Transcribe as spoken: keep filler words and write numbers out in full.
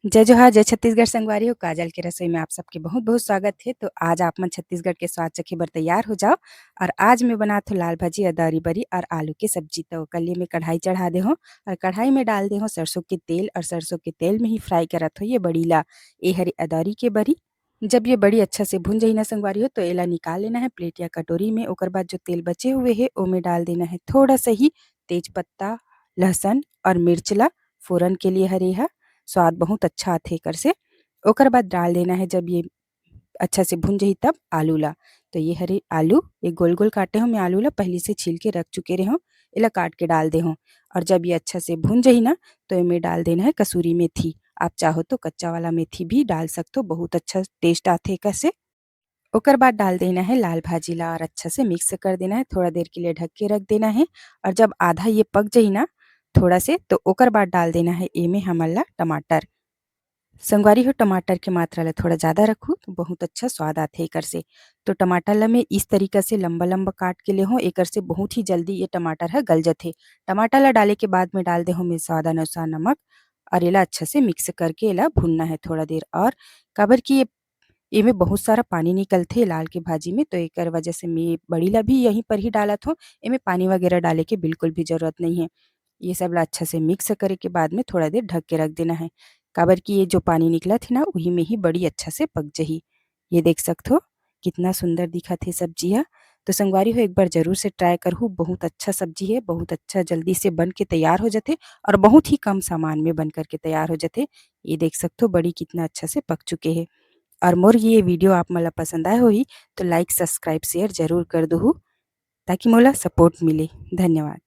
जय जोहार, जय छत्तीसगढ़ संगवारी हो। काजल के रसोई में आप सबके बहुत-बहुत स्वागत हे। तो आज आप मन छत्तीसगढ़ के स्वाद चखे बर तैयार हो जाओ। और आज मैं बनात हो लाल भाजी, अदौरी बरी और आलू के सब्जी। तो ओकर लिए मैं कढ़ाई चढ़ा दे हो और कढ़ाई में डाल दे हो सरसों के तेल और सरसों के तेल में ही fry करत हो ये बरी ला। ए हरे अदौरी के बरी। जब ये बरी अच्छा से भुन जही ना संगवारी हो, तो एला निकाल लेना है plate या कटोरी में। ओकर बाद जो तेल बचे हुए हे, ओमे डाल देना है थोड़ा सा ही तेज पत्ता, लहसुन और मिर्च ला फोरन के लिए हरे हा। स्वाद बहुत अच्छा आथे एकर से। ओकर बाद डाल देना है, जब ये अच्छा से भुन जही तब आलू ला। तो ये हरे आलू, ये गोल-गोल काटे हो मैं आलू ला, पहले से छील के रख चुके रहे हो, एला काट के डाल दे हो। और जब ये अच्छा से भुन जही ना, तो एमे डाल देना है कसूरी मेथी। आप चाहो तो कच्चा वाला मेथी भी डाल सकते हो, बहुत अच्छा taste आथे एकर से। ओकर बाद डाल देना है लाल भाजी ला और अच्छा से mix कर देना है, थोड़ा देर के लिए ढक के रख देना है। और जब आधा ये पक जही ना थोड़ा से, तो ओकर बाद डाल देना है एमे हमन ला टमाटर। संगवारी हो, टमाटर के मात्रा ला थोड़ा ज़्यादा रखू तो बहुत अच्छा स्वाद आथे एकर से। तो टमाटर ला मैं इस तरीका से लंबा-लंबा काट के ले हो, एकर से बहुत ही जल्दी ये टमाटर ह गल जथे। टमाटर ला डाले के बाद में डाल दे हो मैं स्वाद अनुसार नमक और एला अच्छा से mix करके एला भुनना है थोड़ा देर। और काबर कि ये, एमे बहुत सारा पानी निकलथे लाल के भाजी में, तो एकर वजह से मैं बड़ी ला भी यहीं पर ही डालत हो। एमे पानी वगैरह डाले के बिल्कुल भी जरूरत नहीं है। ये सब ला अच्छा से mix करे के बाद में थोड़ा देर ढक के रख देना है, काबर कि ये जो पानी निकलत हे ना, उही में ही बड़ी अच्छा से पक जही। ये देख सकत हो, कितना सुंदर दिखत हे सब्जी ह। तो संगवारी हो, एक बार जरूर से try करहू, बहुत अच्छा सब्जी हे, बहुत अच्छा जल्दी से बन के तैयार हो जथे और बहुत ही कम सामान में बन करके तैयार हो जथे। ये देख सकत हो, बड़ी कितना अच्छा से पक चुके हे। और मोर ये video आप मन ला पसंद आए होही, तो like, subscribe, share जरूर कर दुहू, ताकि मोला support मिले। धन्यवाद।